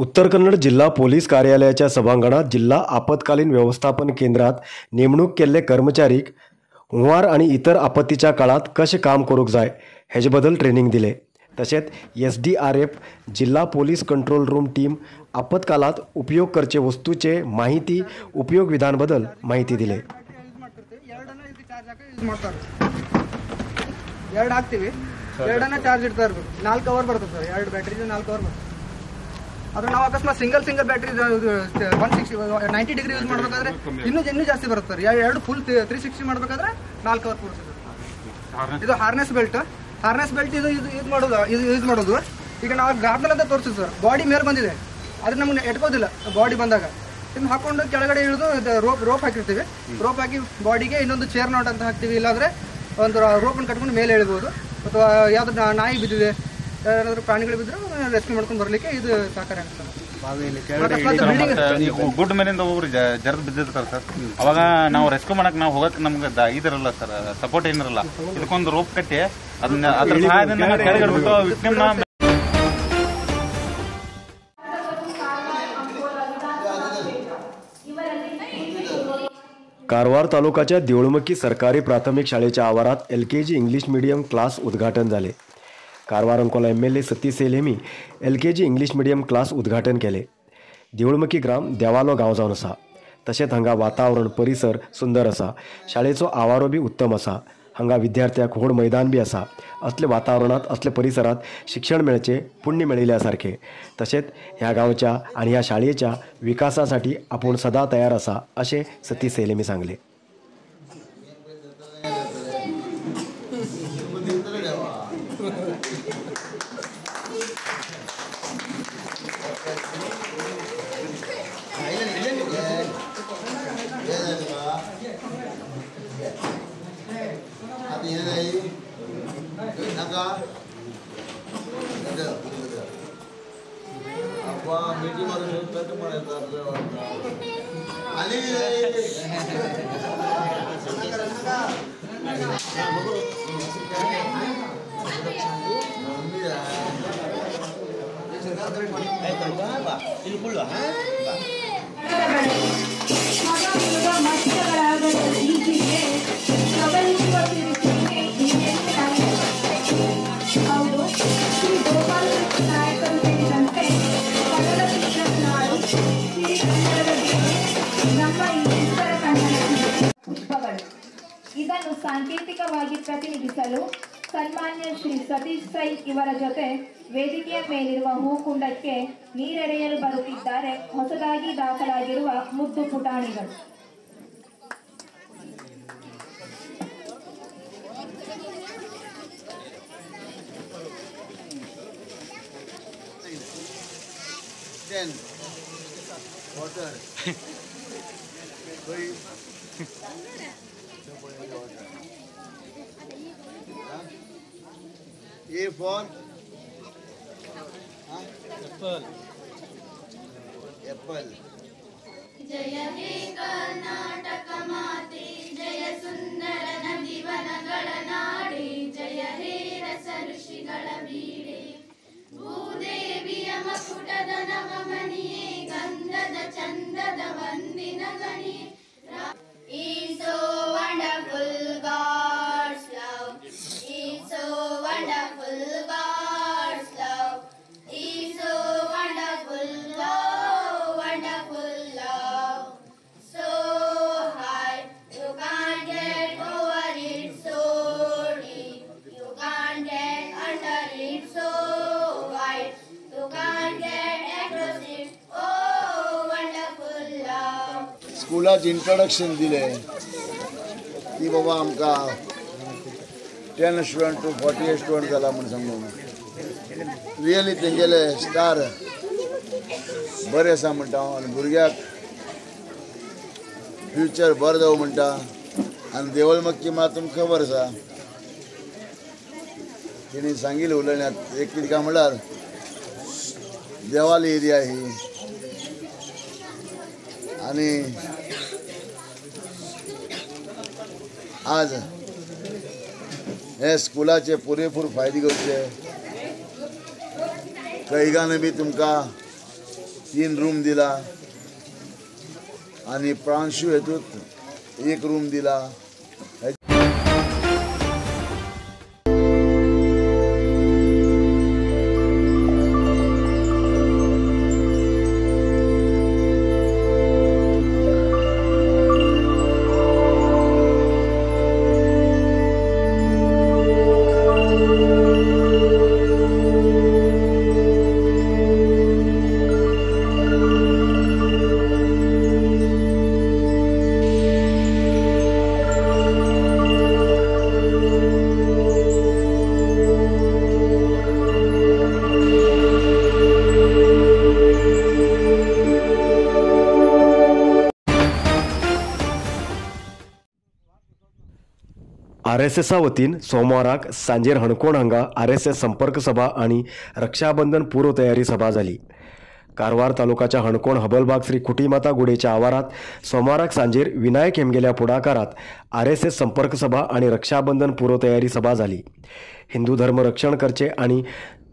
उत्तर कन्नड जिल्हा पोलीस कार्यालयाच्या सभांगणात जिल्हा आपत्कालीन व्यवस्थापन केंद्रात नेमणूक केल्ले कर्मचारीक हुंवार आनी इतर आपत्तीच्या काळात कशें काम करूंक जाय हेजे बद्दल ट्रेनिंग दिले. तशेंच SDRF जिल्हा पोलीस कंट्रोल रूम टीम आपत्कालात उपयोग करचे वस्तूचे माहिती उपयोग विधान बद्दल माहिती दिले. ಎರಡು ಹಾಕ್ತೀವಿ, ಎರಡನ್ನ ಚಾರ್ಜ್ ಇಡ್ತಾ ಇರ್ಬೇಕು. 4 ಅವರ್ ಬರ್ತದೆ ಸರ್, 2 ಬ್ಯಾಟ್ರಿ 4 ಅವರ್ ಬರ್ತದೆ. ಆದ್ರೆ ನಾವು ಅಕಸ್ಮಾತ್ single single battery 160 90 degree use ಮಾಡಬೇಕಾದ್ರೆ ಇನ್ನೂ ಜಾಸ್ತಿ ಬರುತ್ತೆ ಸರ್. 2 ಫುಲ್ 360 ಮಾಡಬೇಕಾದ್ರೆ 4 ಅವರ್ ಬರುತ್ತೆ ಸರ್. ಇದು ಹಾರ್ನೆಸ್ ಬೆಲ್ಟ್, ಹಾರ್ನೆಸ್ ಬೆಲ್ಟ್ ಇದು ಯೂಸ್ ಮಾಡೋದು, ಇದು ಯೂಸ್ ಮಾಡೋದು. ಈಗ ನಾವು ಗಾರ್ಡನ್ ಅಂತ ತೋರಿಸ್ತೀವಿ ಸರ್, ಬಾಡಿ ಮೇಲೆ ಬಂದಿದೆ ಆದರೆ ನಮ್ಗೆ ಎಟ್ಕೋದಿಲ್ಲ. ಬಾಡಿ ಬಂದಾಗ ಇದನ್ನ ಹಾಕೊಂಡು ಕೆಳಗಡೆ ಇಳಿದು ರೋಪ್ ಹಾಕಿರ್ತೀವಿ. ರೋಪ್ ಹಾಕಿ ಬಾಡಿಗೆ ಇನ್ನೊಂದು ಚೇರ್ not ಅಂತ ಹಾಕ್ತೀವಿ, ಇಲ್ಲಾಂದ್ರೆ ಒಂದು ರೋಪನ್ನು ಕಟ್ಕೊಂಡು ಮೇಲೆ ಎಳಿಬೋದು. ಅಥವಾ ಯಾವ್ದು ನಾಯಿ ಬಿದ್ದಿದೆ, ಯಾರಾದ್ರೂ ಪ್ರಾಣಿಗಳು ಬಿದ್ದರೆ ರೆಸ್ಕ್ಯೂ ಮಾಡ್ಕೊಂಡು ಬರಲಿಕ್ಕೆ ಇದು ಸಹಕಾರ ಆಗ್ತದೆ. ಗುಡ್ ಮೇಲಿಂದ ಒಬ್ಬರು ಜರ್ದು ಬಿದ್ದಿರ್ತಾರೆ ಸರ್, ಅವಾಗ ನಾವು ರೆಸ್ಕ್ಯೂ ಮಾಡಕ್ ನಾವು ಹೋಗಕ್ ನಮ್ಗೆ ಇದಿರಲ್ಲ ಸರ್, ಸಪೋರ್ಟ್ ಏನಿರಲ್ಲ. ಇದಕ್ಕೊಂದು ರೋಪ್ ಕಟ್ಟಿ ಅದನ್ನ ಅದ್ರ ಸಹಾಯದಿಂದ ಕೆಳಗಡೆ ಬಿಟ್ಟು ವಿಕ್ಟಿಮ್ನ. कारवार तालुक्याच्या देवळमक्की सरकारी प्राथमिक शाळेच्या आवारात LKG English medium class उद्घाटन झाले. Karwar Ankola MLA Satish Sail LKG English medium class उद्घाटन केले. देवळमक्की ग्राम देवालो गांव जावन आसा. तशेंच हांगा वातावरण परिसर सुंदर आसा. शाळेचो आवारो बी उत्तम आसा. हांगा विद्यार्थ्यांक व्हड मैदान बी आसा. असले वातावरणांत असले परिसरांत शिक्षण मेळचें पुण्य मेळिल्ल्या सारकें. तशेंच ह्या गांवच्या आनी ह्या शाळेच्या विकासासाठी आपूण सदां तयार आसा अशें सतीश सैल सांगलें. ಇದನ್ನು ಸಾಂಕೇತಿಕವಾಗಿ ಪ್ರತಿನಿಧಿಸಲು ಸನ್ಮಾನ್ಯ ಶ್ರೀ ಸತೀಶ್ ಸೈಲ್ ಇವರ ಜೊತೆ ವೇದಿಕೆಯ ಮೇಲಿರುವ ಹೂಕುಂಡಕ್ಕೆ ನೀರೆರೆಯಲು ಬರುತ್ತಿದ್ದಾರೆ ಹೊಸದಾಗಿ ದಾಖಲಾಗಿರುವ ಮುದ್ದು ಪುಟಾಣಿಗಳು. A for apple. Apple. Jaya hey Karnataka ಮಾತೆ, ಜಯ ಸುಂದರ ನದಿವನಗಳ ನಾಡೆ, ಜಯ ಹೇ ರಸ ಋಷಿಗಳ ಬೀಡೆ, ಭೂದೇವಿಯ ಮಕುಟದ ನವಮಣಿಯೇ, ಗಂಧದ ಚಂದದ ವಂದಿನ ಗಣಿ. Is so wonderful God's love, is so wonderful God's love, is so wonderful love, wonderful love. So high, you can't get over it, so deep, you can't get under it, so wide, you can't get across it, oh wonderful love. स्कुलाच introduction दिलें की बाबा आमकां 10 student two 48 student जाला म्हूण सांगून really तेंगेले star बरें आसा म्हणटा हांव आनी भुरग्याक फ्युचर बरें जावं म्हणटा. आनी देवळमक्की मात तुमकां खबर आसा, तेणी सांगिल्लें उलयण्यांत एक कितें काय म्हणल्यार देवाली एरिया ही आनी आज हे स्कुलाचे पुरेपूर फायदे करचे. कैगान बी तुमकां 3 रूम दिला आनी प्रांशू हेतूंत 1 रूम दिला. आरएसएसा वतीन सोमवाराक सांजेर हणकोण हांगा आरएसएस संपर्क सभा आनी रक्षाबंधन पूर्वतयारी सभा जाली. कारवार तालुकाच्या हणकोण हबलबाग श्री कुटीमाता गुडेच्या आवारात सोमवाराक सांजेर विनायक हेमगेल्या पुढाकारात आरएसएस संपर्क सभा आनी रक्षाबंधन पूर्वतयारी सभा जाली. हिंदू धर्म रक्षण करचे आनी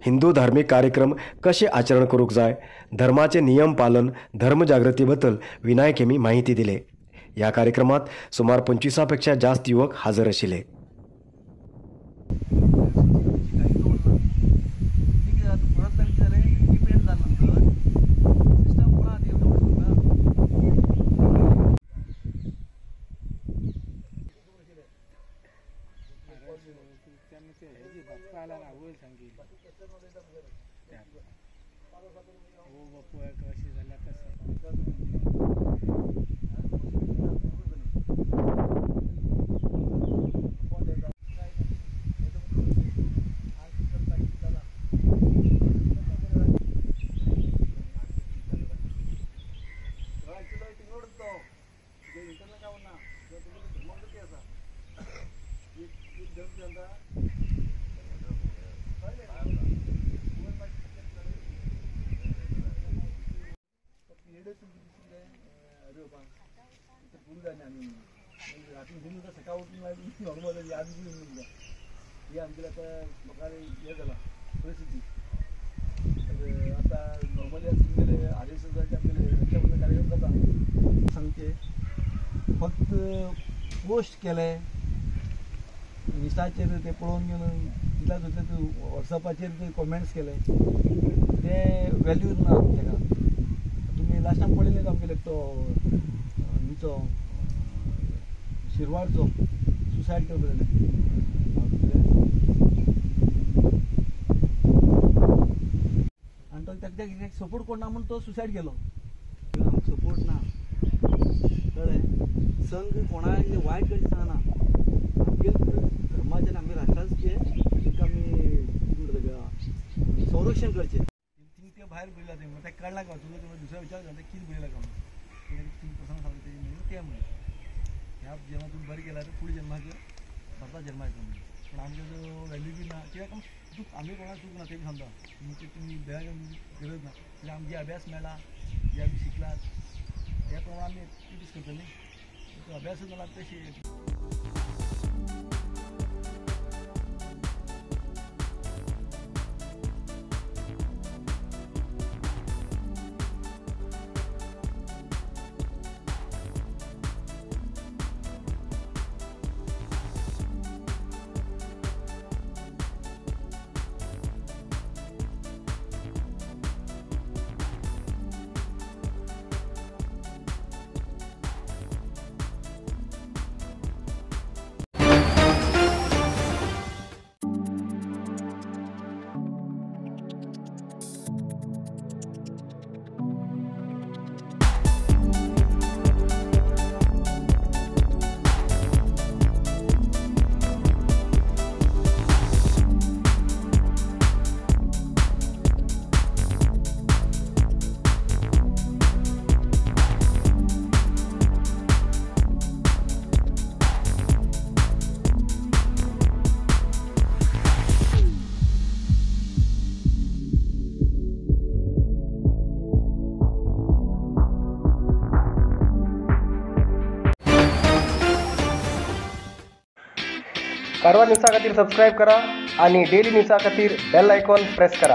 हिंदू धार्मिक कार्यक्रम कशे आचरण करूंक जाय, धर्माचे नियम पालन, धर्म जागृती बद्दल विनायक हेमी माहिती दिले. ह्या कार्यक्रमात सुमार 25 पेक्षा जास्त युवक हजर आशिल्ले. फक्त पोस्ट केले इन्स्टाचेर ते पळोवन घेवन तितल्या तितले वॉट्सॅपाचेर ते कॉमेंट्स केले ते व्हॅल्यू ना ताका. तुमी लास्ट टायम पळयलें आमगेले तो हिचो शिरवाडचो सुसायड केलो ताणें. आनी तो ताका सपोर्ट कोण ना म्हूण तो सुसायड केलो. आमकां सपोर्ट ना, कळ्ळें. संघ कोणाक वायट करचें सांगना, आमगे धर्माचें आमगे राष्ट्राचें तांकां आमी कितें म्हणटा ताका संरक्षण करचें. थिंग ते भायर बरयला तें तेका कळ्ळां का तुका दुसऱ्या विचार घालता कितें बरयला का म्हणून थिंग प्रसंग सांगता तेजें म्हणून तें म्हणलें ह्या जन्मात तूं बरें केल्यार फुडें जन्माक भरता जन्माक येता म्हणून. पूण आमचो जो व्हॅल्यू बी ना कित्याक चूक आमी कोणाक चूक ना तें बी समजा तुमची तुमी बेळाक गरज ना कित्याक आमचे अभ्यास मेळ्ळा जे आमी शिकलात त्या प्रमाणे आमी एक्टिविटीज करतली अभ्यास जाला तशी. कारवार न्यूजा खातीर सबस्क्रायब करा आणि डेली न्यूजा खातीर बेल आयकॉन प्रेस करा.